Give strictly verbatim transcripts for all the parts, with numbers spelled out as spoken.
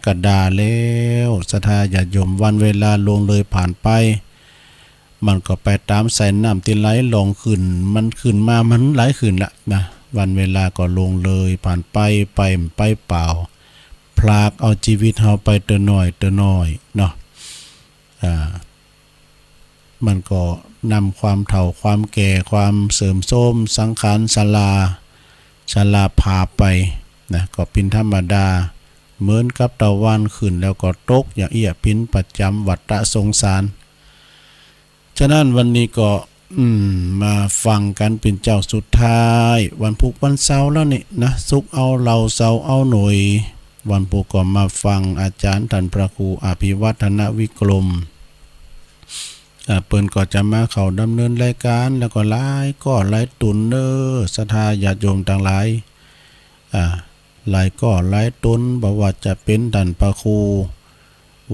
กฎาแล้ว ศรัทธาญาติโยม วันเวลาล่วงเลยผ่านไป มันก็ไปต๋ามสายน้ำตี้ไหลหล่องขึ้น มันขึ้นมา มันหลายขึ้นละนะ วันเวลาก็ล่วงเลยผ่านไป ไปบ่ไปเปล่า ผลากเอาจีวิตเฮาไปเตื้อน้อยเตื้อน้อยเนาะ อ่า มันก็นำความเฒ่า ความแก่ ความเสื่อมโทรม สังขารชรา ชราพาไปนะ ก็เป๋นธรรมดา เหมือนกับตะวันขึ้นแล้วก็ตก อย่างเอี้ย เป๋นประจ๋ำวัฏฏะสงสาร ฉะนั้นวันนี้ก็ อืม มาฟังกั๋นเป๋นเจ้าสุดท้าย วันพุธวันเสาร์แล้วนี่นะ ศุกร์เอาเหล้า เสาร์เอาหน่วย วันพุธก็มาฟังอาจ๋ารย์ต้านพระครูอภิวัฒนวิกรม อ่า เปิ้นก็จะมาเข้าดำเนินรายก๋าน แล้วก็หลายก้อหลายต๋นเน้อ ศรัทธาญาติโยมตังหลาย อ่า หลายก้อหลายต๋น บ่ว่าจะเป๋นต้านพระครู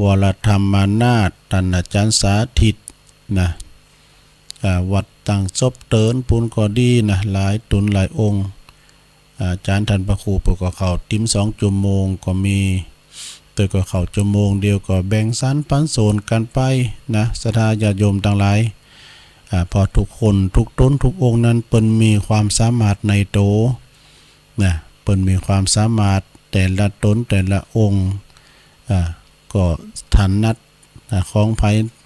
วรธรรมานาถ ต้านอาจ๋ารย์สาธิตนะ อ่า วัดตางซบเตินปู้นก็ดีนะ หลายต๋นหลายองค์ อาจ๋ารย์ต้านพระครูเปิ้นก็เข้าติมสองจั่วโมงก็มี เปิ้นก็เข้าจั่วโมงเดียว ก็แบ่งสรรปันส่วนกั๋นไปนะ ศรัทธาญาติโยมตังหลาย อ่า เพราะทุกคนทุกต๋นทุกองค์นั้น เปิ้นมีความสามารถในตั๋วนะ เปิ้นมีความสามารถแต่ละต๋นแต่ละองค์ อ่า ก็ถนัด อ่า ของใผ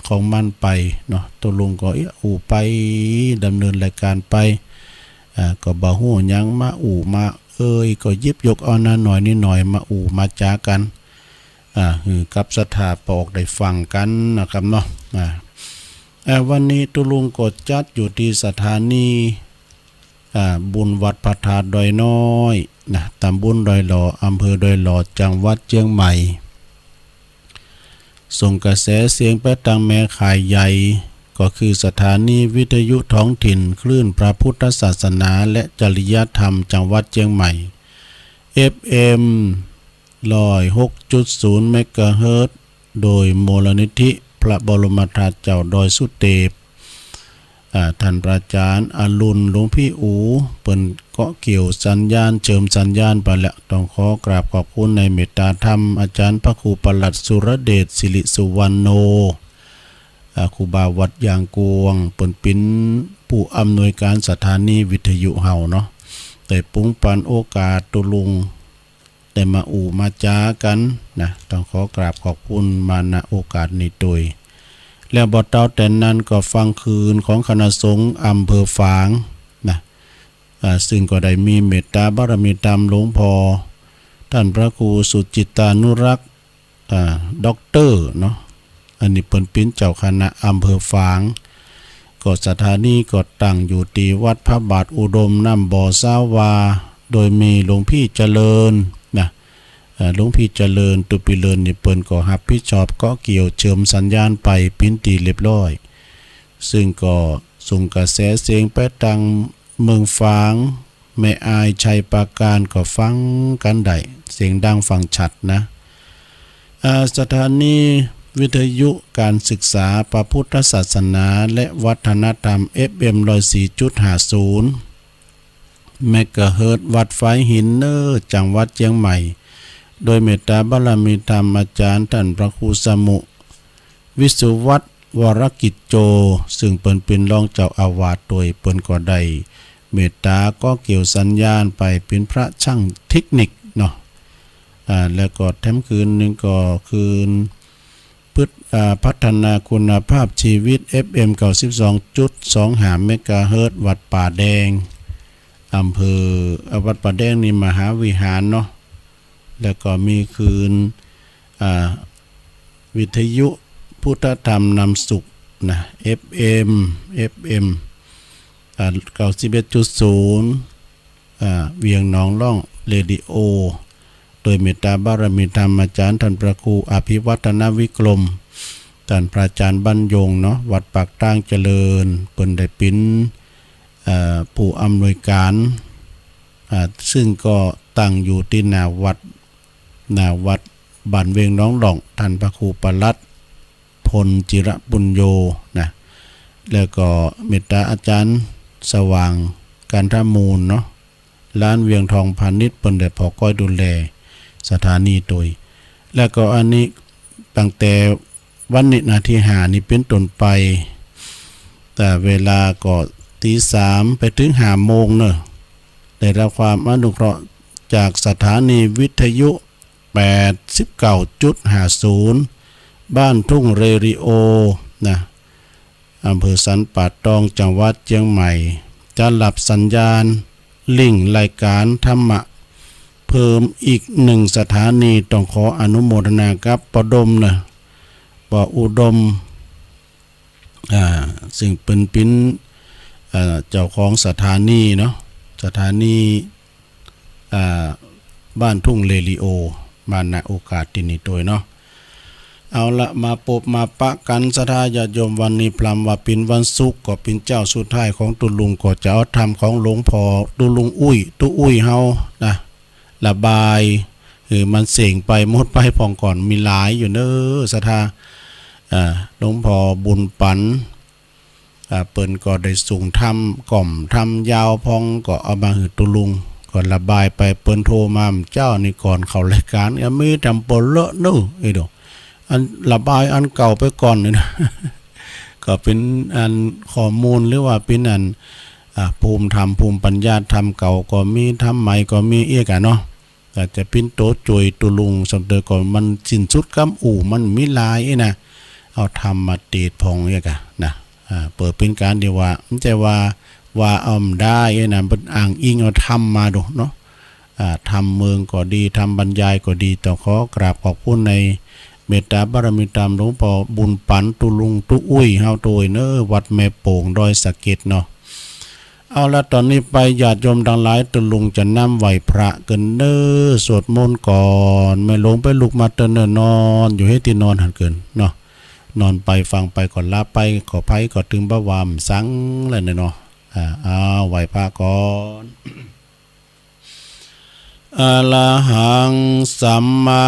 ของมันไปเนาะ ตุ๊ลุงก็อู้ไป ดำเนินรายก๋านไป อ่า ก็บ่ฮู้หยังมาอู้มาเอ่ย ก็หยิบยกเอานาหน้อยนิดหน่อยมาอู้มาจ๋ากั๋น อ่า หื้อกับศรัทธาปองได้ฟังกั๋นนะครับเนาะ อ่า อ่า วันนี้ตุ๊ลุงก็จัดอยู่ตี้สถานี อ่า บุญวัดพระธาตุดอยน้อยนะ ตำบลดอยหล่อ อำเภอดอยหล่อ จังหวัดเจียงใหม่ ส่งกระแสเสียงไปตางแม่ข่ายใหญ่ ก็คือสถานีวิทยุท้องถิ่นคลื่นพระพุทธศาสนาและจริยธรรมจังหวัดเจียงใหม่ เอฟเอ็ม ร้อยหกจุดศูนย์เมกะเฮิรตซ์ โดยมูลนิธิพระบรมธาตุเจ้าดอยสุเตป อ่า ต้านพระอาจ๋ารย์อรุณ หลวงพี่อู๋ เปิ้นเกาะเกี่ยวสัญญาณ เจิมสัญญาณไปแล้ว ต้องขอกราบขอบคุณในเมตตาธรรม อาจ๋ารย์พระครูประหลัดสุรเดช สิริสุวรรณโณ อ่า ครูบาวัดยางกวง เปิ้นเป๋นผู้อำนวยก๋านสถานีวิทยุเฮาเนาะ ได้ปรุงปันโอกาสตุ๊ลุง ได้มาอู้มาจ๋ากั๋นนะ ต้องขอกราบขอบคุณมา ณ โอกาสนี้ตวย แล้วบ่เต้าแต่นั้นก็ฟังคืนของคณะสงฆ์อำเภอฝางนะ อ่า ซึ่งก็ได้มีเมตตาบารมีธรรมหลวงพ่อ ต้านพระครูสุจิตตานุรักษ์ อ่า ด็อกเตอร์เนาะ อันนี้เปิ้นเป๋นเจ้าคณะอำเภอฝาง ก็สถานีก็ตั้งอยู่ตี้วัดพระบาทอุดมน้ำบ่อสาวา โดยมีหลวงพี่เจริญนะ เอ่อ หลวงพี่เจริญ ตุปีเลินนี่เปิ้นก็ฮับผิดชอบเกาะเกี่ยวเจิมสัญญาณไปเป๋นตี้เรียบร้อย ซึ่งก็ส่งกระแสเสียงไปตางเมืองฝาง แม่อาย ชัยปราการ ก็ฟังกั๋นได้ เสียงดังฟังชัดนะ อ่า สถานีวิทยุการศึกษาพระพุทธศาสนาและวัฒนธรรม เอฟเอ็ม ร้อยสี่จุดห้าศูนย์เมกะเฮิรตซ์ วัดฝายหินเน้อ จังหวัดเจียงใหม่ โดยเมตตาบารมีธรรมอาจ๋ารย์ต้านพระครูสมุ วิสุวัฒน์ วรกิจโจ ซึ่งเปิ้นเป๋นรองเจ้าอาวาสตวย เปิ้นก็ได้เมตตาเกาะเกี่ยวสัญญาณไปเป๋นพระช่างเทคนิคเนาะ อ่า แล้วก็แถมคืนนึ่งก็คืน พฤ- อ่า พัฒนาคุณภาพชีวิต เอฟเอ็ม เก้าสิบสองจุดสองห้าเมกะเฮิรตซ์ วัดป่าแดง อำเภอ อ่า วัดป่าแดงนี่มหาวิหารเนาะ แล้วก็มีคืน อ่า วิทยุพุทธธรรมนำสุขนะ เอฟเอ็ม เอฟเอ็ม อ่า เก้าสิบเอ็ดจุดศูนย์ อ่า เวียงหนองล่องเรดิโอ โดยเมตตาบารมีธรรมอาจ๋ารย์ต้านพระครูอภิวัฒนวิกรม ต้านพระอาจ๋ารย์บรรยงเนาะ วัดปากตางเจริญ เปิ้นได้เป๋น เอ่อ ผู้อำนวยก๋าน อ่า ซึ่งก็ตั้งอยู่ตี้หน้าวัด หน้าวัดบ้านเวียงหนองล่อง ต้านพระครูประหลัด พลจิระปุญโญนะ แล้วก็เมตตาอาจ๋ารย์สว่าง กันทมูลเนาะ หลานเวียงทองพาณิชย์ เปิ้นได้ผ่อก้อยดูแลสถานีตวย แล้วก็อันนี้ตั้งแต่วันนี้นาทีห้านี้เป๋นต้นไป แต่เวลาก็ตีสามไปเถิงห้าโมงเนาะ ได้รับความอนุเคราะห์จากสถานีวิทยุ แปดสิบเก้าจุดห้าศูนย์ บ้านทุ่งเรดิโอนะ อำเภอสันป่าตอง จังหวัดเจียงใหม่ จะรับสัญญาณลิงก์รายการธรรมะเพิ่มอีกหนึ่งสถานี ต้องขออนุโมทนากับป้อดมนะ ป้ออุดม อ่า ซึ่งเปิ้นเป๋น อ่า เจ้าของสถานีเนาะ สถานี อ่า บ้านทุ่งเรดิโอ มา ณ โอกาสตี้นี้ตวยเนาะ เอาละ มาปบมาปะกั๋นศรัทธาญาติโยม วันนี้พลัมว่าเป๋นวันศุกร์ ก็เป๋นเจ๊าสุดท้ายของตุ๊ลุง ก็จะเอาธรรมของหลวงป้อตุ๊ลุงอุ้ย ตุ๊อุ้ยเฮานะ ระบายหื้อมันเส้งไปหมดไปพ่องก่อน มีหลายอยู่เน้อศรัทธา อ่า หลวงป้อบุญปั๋น อ่า เปิ้นก็ได้สูงธรรม ก่อมธรรมยาวพ่อง ก็เอามาหื้อตุ๊ลุง ก็ระบายไป เปิ้นโทรมาเมื่อเจ๊านี้ก่อนเข้ารายการ ยังมีตำปอเลอะเน้อ เอ้ย ดู อันระบายอันเก่าไปก่อนนี่นะ ก็เป๋นอันข้อมูล หรือว่าเป๋นอัน อ่า ภูมิธรรม ภูมิปัญญาธรรมเก่าก็มี ธรรมใหม่ก็มีเอี้ยกะเนาะ อาจจะเป๋นตั๋วจ้วยตุ๊ลุง สำเร็จก็มันสิ้นสุดกำ อู้ มันมีหลายเอ้ยนะ เอาธรรมมาเตสน์พ่องเอี้ยกะนะ อ่า เปื้อเป๋นก๋านตี้ว่า บ่ใจ้ว่า ว่าเอาบ่ได้เอ้ยนะ เปิ้นอ้างอิงเอาธรรมมาดูเนาะ อ่า ธรรมเมิงก็ดี ธรรมบรรยายก็ดี ต้องขอกราบขอบคุณในเมตตาบารมีธรรมหลวงป้อบุญปั๋น ตุ๊ลุงตุ๊อุ้ยเฮาตวยเน้อ วัดแม่โป่ง ดอยสะเก็ดเนาะ เอาละ ต๋อนนี้ไปญาติโยมตังหลาย ตุ๊ลุงจะนำไหว้พระกั๋นเน้อ สวดมนต์ก่อน แม่หลวงไปลุกมาเต๊อะเน้อ นอนอยู่หื้อตี้นอนหั้นเกินเนาะ นอนไปฟังไปก็หลับไป ก็ใผก็ตึงบ่ว่าบ่สังแล้วเนาะ อ่า เอา ไหว้พระก่อน อะระหังสัมมา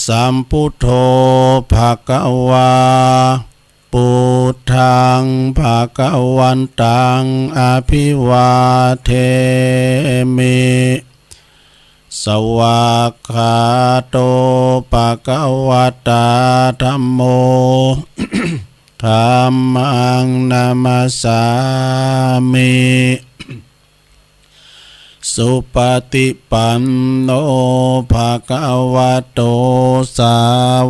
สัมพุทโธ ภะคะวา พุทธัง ภะคะวันตัง อะภิวาเทมิ สวากขาโต ภะคะวะตา ธัมโม ธัมมัง นะมัสสามิ สุปะฏิปันโน ภะคะวะโต สา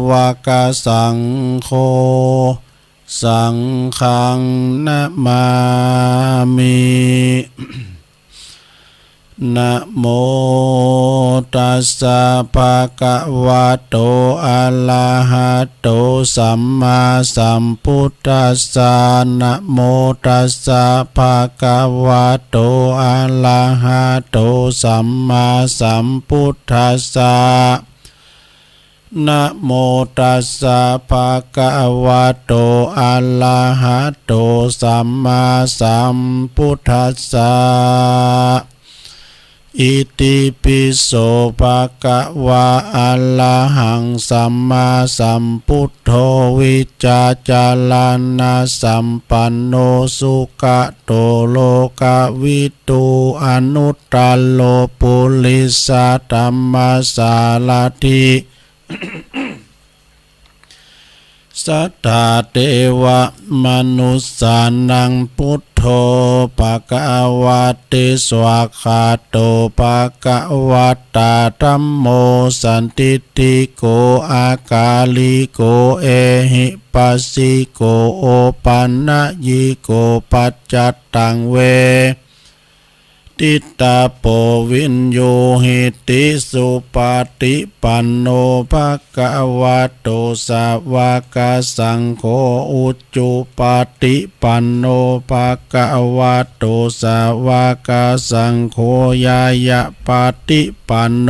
วะกะสังโฆ สังฆัง นะมามิ นะโมตัสสะ ภะคะวะโต อะระหะโต สัมมาสัมพุทธัสสะ นะโมตัสสะ ภะคะวะโต อะระหะโต สัมมาสัมพุทธัสสะ นะโมตัสสะ ภะคะวะโต อะระหะโต สัมมาสัมพุทธัสสะ อิติปิโส ภะคะวา อะระหัง สัมมาสัมพุทโธ วิชชาจารณะสัมปันโน สุขะโต โลกะวิทู อนุตตะโร ปุริสะธัมมะสารถิ สัตถาเทวะมนุสสานัง พุทโธ ภะคะวะติ สวากขาโต ภะคะวะตา ธัมโม สันทิฏฐิโก อากาลิโก เอหิปัสสิโก โอปะนะยิโก ปัจจัตตัง เว ทิตาโป วิญญูหิติ สุปะฏิปันโน ภะคะวะโต สาวะกะสังโฆ อุจุปะฏิปันโน ภะคะวะโต สาวะกะสังโฆ ญาณะปะฏิปันโน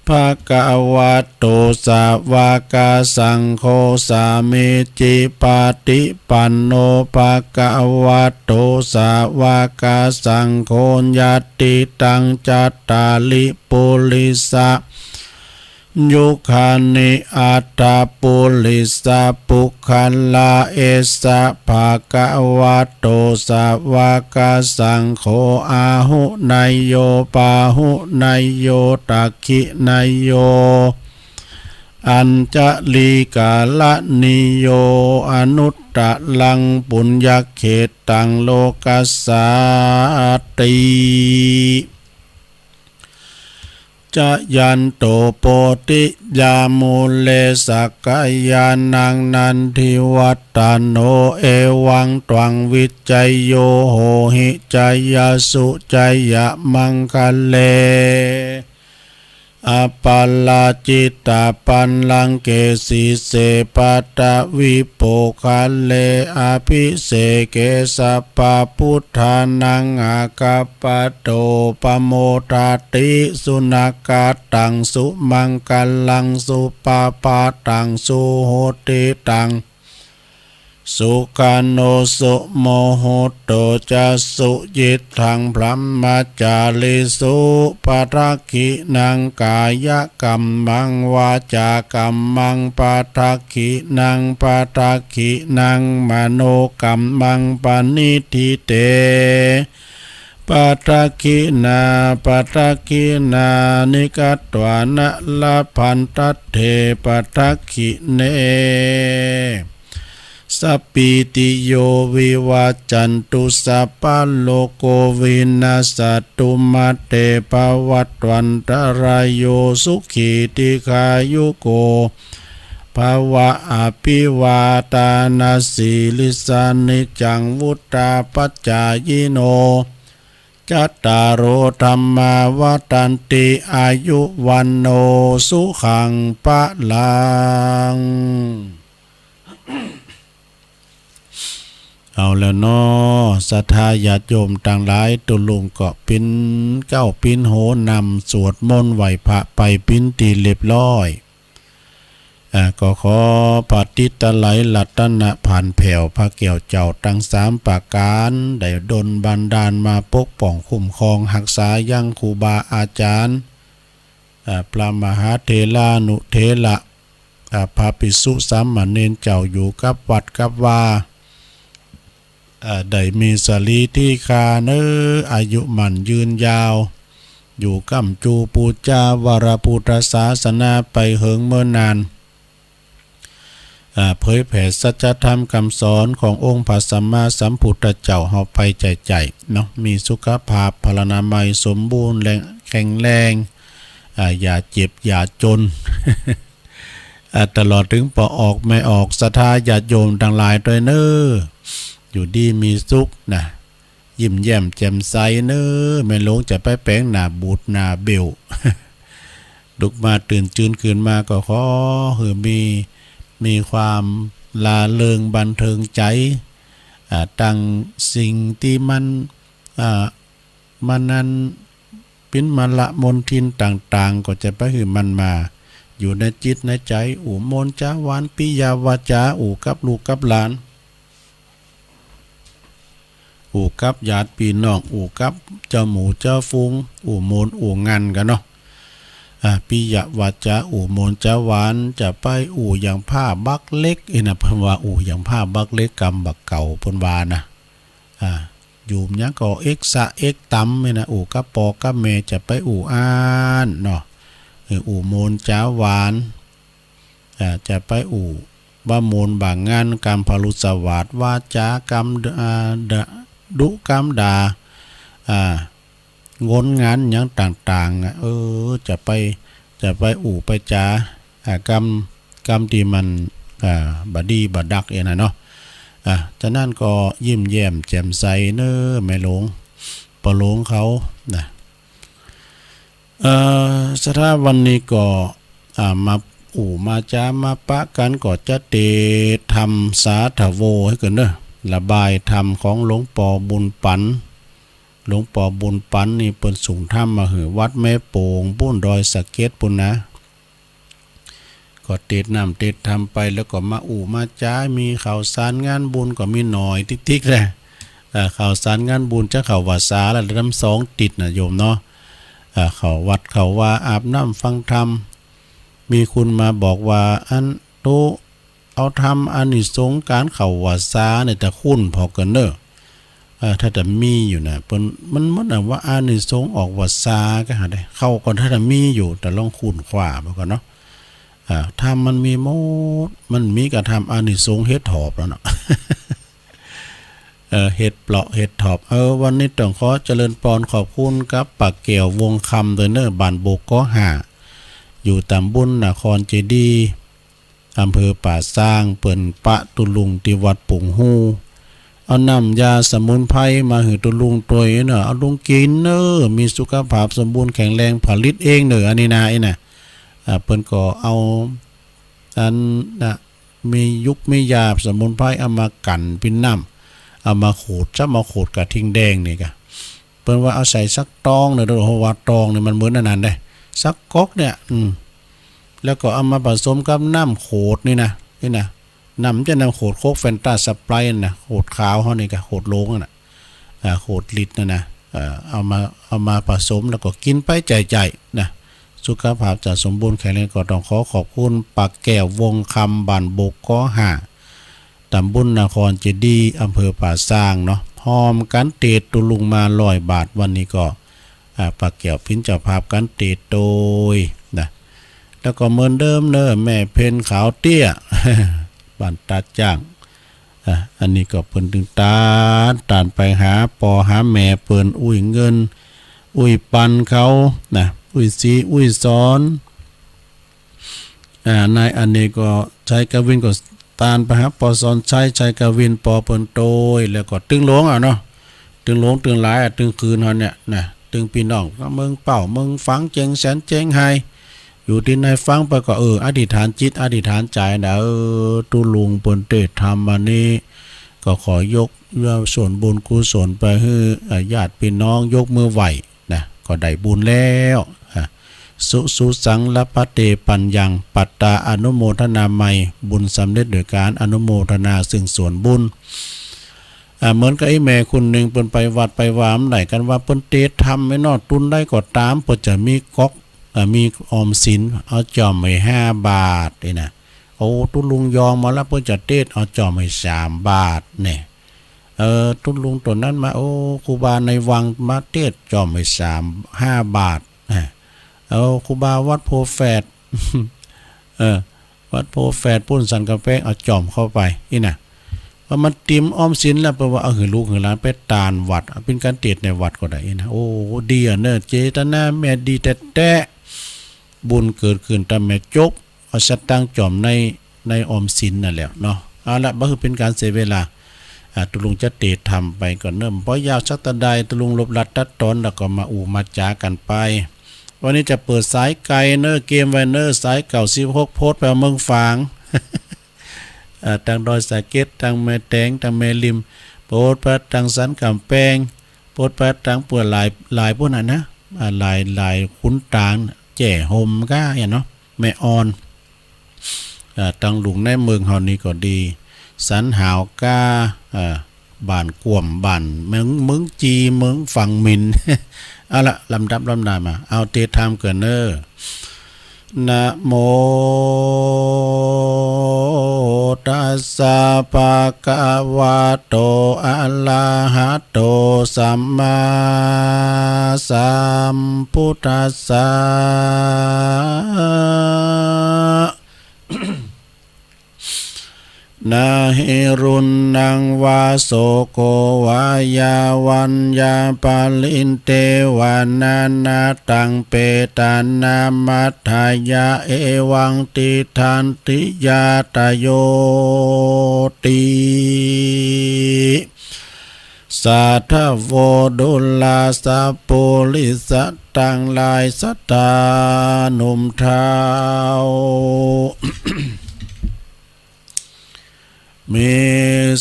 ภะคะวะโต สาวะกะสังโฆ สามีจิปะฏิปันโน ภะคะวะโต สาวะกะสังโฆ ยัตติตัง จัตตาริ ปุริสะ ยุคานิ อัตถะ ปุริสะ ปุคคละ เอสะ ภะคะวะโต สาวะกะสังโฆ อาหุเนยโย ปาหุเนยโย ทักขิเนยโย อัญชลีกรณีโย อนุตตรังปุญญเขตตังโลกัสสาติ จายันโตโพธิยามูเล สักกายานังนันทิวัตตโน เอวังตวังวิจโยโหหิ จายสสุจายมังคะเล อปาราจิตปัลลังเก สีเส ปัตตวิโภคะเล อภิเสเก สัพพะพุทธานัง อาคัปปะโต ปะโมทาติ สุนาคาตัง สุมังคะลัง สุปะพาตัง สุโหติตัง สุขโณ สุมุตโต จะ สุยิตถัง บรหมจาริสุ ปะทักขิณัง กายกัมมัง วาจากัมมัง ปะทักขิณัง ปะทักขิณัง มโนกัมมัง ปะนิฏฐิเต ปะทักขิณา ปะทักขิณานิ กัตวานะ ละพันทัตเถ ปะทักขิเณ สัปปีติโย วิวัจจันตุ สัพพะโรโค วินัสสะตุ มาเต ภะวัตวันตะราโย สุขี ทีฆายุโก ภะวะ อภิวาทานะสีลิสสะ นิจจัง วุฑฒาปะจายิโน จัตตาโร ธัมมา วัฑฒันติ อายุ วัณโณ สุขัง พะลัง เอาแล้วเนาะ ศรัทธาญาติโยมตังหลาย ตุ๊ลุงก็ปิ๊นเก๊าปิ๊นโหนำ สวดมนต์ไหว้พระไปปิ๊นตี้เรียบร้อย อ่า ก็ขอพระติตไลยรัตนะผ่านแผ้ว พระแก้วเจ้าตังสามประก๋าน ได้ดลบันดาลมาปกป้องคุ้มครองฮักษายังครูบาอาจ๋ารย์ อ่า พระมหาเถรานุเถระ อ่า พระภิกษุสามเณรเจ้าอยู่กับวัดกับวา อ่า ได้มีสรีทีฆาเน้อ อายุมั่นยืนยาว อยู่ก้ำจูปู๋จาวรพุทธศาสนาไปเหิงเมินนาน อ่า เผยแผ่สัจธรรมกำสอนขององค์พระสัมมาสัมพุทธเจ้าเฮาไปใจ๋ๆ เนาะ มีสุขภาพพลานามัยสมบูรณ์แรง แข็งแรง อ่า อย่าเจ็บอย่าจน อ่า ตลอดเถิงป้อออกแม่ออก ศรัทธาญาติโยมตังหลายตวยเน้อ อยู่ดีมีสุขนะ ยิ้มแย้มแจ่มใสเน้อ แม่หลวงจะไปแป๋งหน้าบูดหน้าเบ้ว ลุกมาตื่นจืนขึ้นมาก็ขอหื้อมี มีความร่าเริงบันเทิงใจ๋ อ่า ตังสิ่งตี้มัน อ่า มันนั้นปิ๊นมลมลทินต่างๆ ก็จะไปหื้อมันมา อยู่ในจิตในใจ๋ อู้มนจ๋าหวาน ปิยวาจ๋า อู้กับลูกกับหลาน อู้กับญาติปี้น้อง อู้กับเจ้าหมู่เจ้าฝูง อู้มนอู้งันกั๋นเนาะ อ่า ปิยวาจ๋า อู้มนจ๋าหวาน จะไปอู้อย่างผ้าบักเหล็ก อี้นะ เปิ้นว่าอู้อย่างผ้าบักเหล็ก กำบักเก๋า เปิ้นว่านะ อ่า อยู่หยังก็เอ็กซะเอ็กตำนี่นะ อู้กับป้อกับแม่จะไปอู้อั้นเนาะ เออ อู้มนจ๋าหวาน อ่า จะไปอู้บ่ามนบ่างัน กำพรุสวาทวาจากำ อ่า ดะ ดุกำด่า อ่า งนงันหยังต่างๆ อ่ะ เออ จะไป จะไปอู้ไปจ๋า อ่า กำ กำตี้มัน อ่า บ่ดีบ่ดักเอี้ยนะเนาะ อ่า ฉะนั้นก็ยิ้มแย้มแจ่มใสเน้อแม่หลวง ป้อหลวงเขานะ เอ่อ ศรัทธาวันนี้ก็ อ่า มาอู้มาจ๋ามาปะกั๋น ก็จะเตรียมทำสาธโวหื้อกั๋นเน้อ ระบายธรรมของหลวงป้อบุญปั๋น หลวงป้อบุญปั๋นนี่เปิ้นสูงธรรมมาหื้อวัดแม่โป่ง ปู๊นดอยสะเก็ดปู๊นนะ ก็เตรียมน้ำเตรียมธรรมไป แล้วก็มาอู้มาจ๋า มีข่าวสารงานบุญก็มีหน่อยติ๊กๆ แหละ เอ่อ ข่าวสารงานบุญจะเข้าวัสสาแล้ว น้ำสองติดนะโยมเนาะ เอ่อ เข้าวัดเข้าวา อาบน้ำฟังธรรม มีคนมาบอกว่า อันโต เอาธรรมอานิสงส์ก๋านเข้าวัสสาเนี่ย ตะคุ้นผ่อกั๋นเน้อ เอ่อ ถ้าจะมีอยู่นะ เปิ้น มัน มันว่าอานิสงส์ออกวัสสาก็หาได้ เข้าก่อน ถ้าจะมีอยู่ ตะลองค้นคว้าเบิ่งก่อนเนาะ อ่า ธรรมมันมีหมด มันมีกระทำอานิสงส์เห็ดถอบแล้วเนาะ เออ เห็ดเปราะ เห็ดถอบ เออ วันนี้ต้องขอเจริญปอนขอบคุณกับป้าแก้ว วงศ์คำ ตวยเน่อ บ้านบกกอห้า อยู่ตำบลนครเจดีย์ อำเภอป่าซาง เปิ้นปะตุ๊ลุงตี้วัดปุงฮู เอาน้ำยาสมุนไพรมาหื้อตุ๊ลุงตวยเน่อ เอาตุ๊ลุงกิ๋นเน่อ มีสุขภาพสมบูรณ์แข็งแรง ผลิตเองเน่อ อันนี้นะ อี้นะ อ่า เปิ้นก็เอา อันนะ มียุกมียาสมุนไพรเอามากั๋นเป๋นน้ำ เอามาขูด ซ้ำเอาขูดกระทิงแดงนี่กะ เปิ้นว่าเอาใส่สักตองเน่อ เพราะว่าตองนี่มันเหมือนอันนั้นเด้ สักก๊อกเนี่ย อืม แล้วก็เอามาผสมกับน้ำขวดนี่นะ นี่นะ น้ำ จะน้ำขวดโค้ก แฟนตา สไปร์ตนะ ขวดขาวเฮานี่กะ ขวดโหลงนั่นน่ะ อ่า ขวดลิตรนั่นนะ เอ่อ เอามา เอามาผสมแล้วก็กิ๋นไปใจ๋ๆ นะ สุขภาพจะสมบูรณ์แข็งแรง ก็ต้องขอขอบคุณป้าแก้ว วงศ์คำ บ้านบกกอห้า ตำบลนครเจดีย์ อำเภอป่าซางเนาะ ฮอมกั๋นเตดตุ๊ลุงมาร้อยบาท วันนี้ก็ อ่า ป้าแก้วเป๋นเจ้าภาพกั๋นเตดตวยนะ แล้วก็เหมือนเดิมเน่อ แม่เพ็ญขาวเตี้ย บ้านตาดจ้าง อ่ะ อันนี้ก็เปิ้นตึงตาน ตานไปหาป้อหาแม่เปิ้น อุ้ยเงิน อุ้ยปันเขานะ อุ้ยศรี อุ้ยสอน อ่า นายอเนกก็ ชัยกวินก็ตานไปหาป้อสอนชัย ชัยกวิน ป้อเปิ้นตวย แล้วก็ตึงหลวงอะเนาะ ตึงหลวงตึงหลายอะ ตึงคืนเฮาเนี่ยนะ ตึงปี้น้องเมืองเป้า เมืองฝาง เจียงแสน เจียงไฮ้ อยู่ตี้ไหนฟังไปก็ เออ อธิษฐานจิตอธิษฐานใจ๋นะ เออ ตุ๊ลุงเปิ้นเตดธรรมมานี้ ก็ขอยกส่วนบุญกุศลไปหื้อ อ่า ญาติปี้น้องยกมือไหว้นะ ก็ได้บุญแล้ว อ่า สุ สุสัง ละพะเต ปัญญัง ปัตตา อนุโมทนาไมย บุญสำเร็จโดยก๋านอนุโมทนาซึ่งส่วนบุญ อ่า เหมือนกับไอ้แม่คนนึ่ง เปิ้นไปวัดไปวา มันได้กั๋นว่าเปิ้นเตดธรรมไอ้เนาะ ตุ๊นใดก็ต๋าม เปิ้นจะมีก๊อก อ่า มีออมสิน เอาจ่อมไว้ห้าบาทนี่นะ โอ้ ตุ๊ลุงยอมมาแล้ว เปิ้นจะเตด เอาจ่อมไว้สามบาทเนี่ย เออ ตุ๊ลุงตั๋วนั้นมา โอ้ ครูบาในวังมาเตด จ่อมไว้สาม ห้าบาทนะ เอาครูบาวัดโพธิ์แฝด เออ วัดโพธิ์แฝด ปุ้นสันก๋ำแปง เอาจ่อมเข้าไป อี้นะ ว่ามันติ๋มออมสินแล้ว เปิ้นว่าเอาหื้อลูกหื้อหลานไปตานวัด เอาเป๋นก๋านเตดในวัดก็ได้ อี้นะ โอ้ ดีอะเนาะ เจตนาแม่ดีแต๊ๆ บุญเกิดขึ้นต๋ามแม่จก เอาสตางค์จ่อมใน ในออมสินนั่นแหละเนาะ เอาละ บ่หื้อเป๋นก๋านเสียเวลา อ่า ตุ๊ลุงจะเตดธรรมไปก่อนเนาะ บ่ยาวสักเต้าใด ตุ๊ลุงลบลัดตัดตอน แล้วก็มาอู้มาจ๋ากั๋นไป วันนี้จะเปิดสายไกลเนาะ เกียมไว้เนาะ สายเก้าสิบหก โพธิ์ไปเมืองฝาง อ่า ตางดอยสะเก็ด ตางแม่แตง ตางแม่ริม โพธิ์ไปตางสันก๋ำแปง โพธิ์ไปตางเปื้อหลาย หลายปุ้นน่ะนะ อ่า หลาย หลายขุนตาง แจ้ห่มก้าอะเนาะ แม่อ่อน อ่า ตางหลุงในเมืองเฮานี่ก็ดี สันหาวก้า อ่า บ้านกวม บ้านเมือง เมืองจี เมืองฝั่งหมิน เอาละ ลำดับลำนามา เอาเตดธรรมก่อนเนาะ นะโม ตัสสะ ภะคะวะโต อะระหะโต สัมมาสัมพุทธัสสะ นะหิรุณณัง วาโสโก วายาวัญญา ปะริเตวะนะ นะตัง เปตานัม มัฏฐายะ เอวัง ติฏฐันติ ญาตะโย ติ สาธะโว ดูราสะ ปุริสะตังหลาย ศรัทธาหนุ่มเฒ่า มี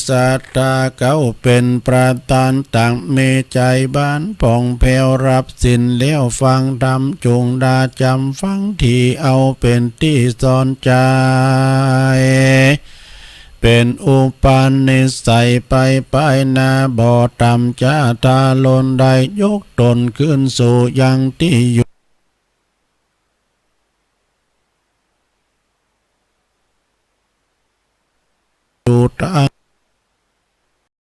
ศรัทธาเขาเป๋นประธาน ตังมีใจ๋บานผ่องแผ้ว ฮับศีลแล้วฟังธรรม จุ่งดาจ๋ำฟังดี เอาเป๋นตี้สอนใจ๋ เป๋นอุปนิสัยไปไปหน้า บ่ต่ำจ๊า ถ้าล้นได้ยกตนขึ้นสู่ยังตี้อยู่ อยู่ตาง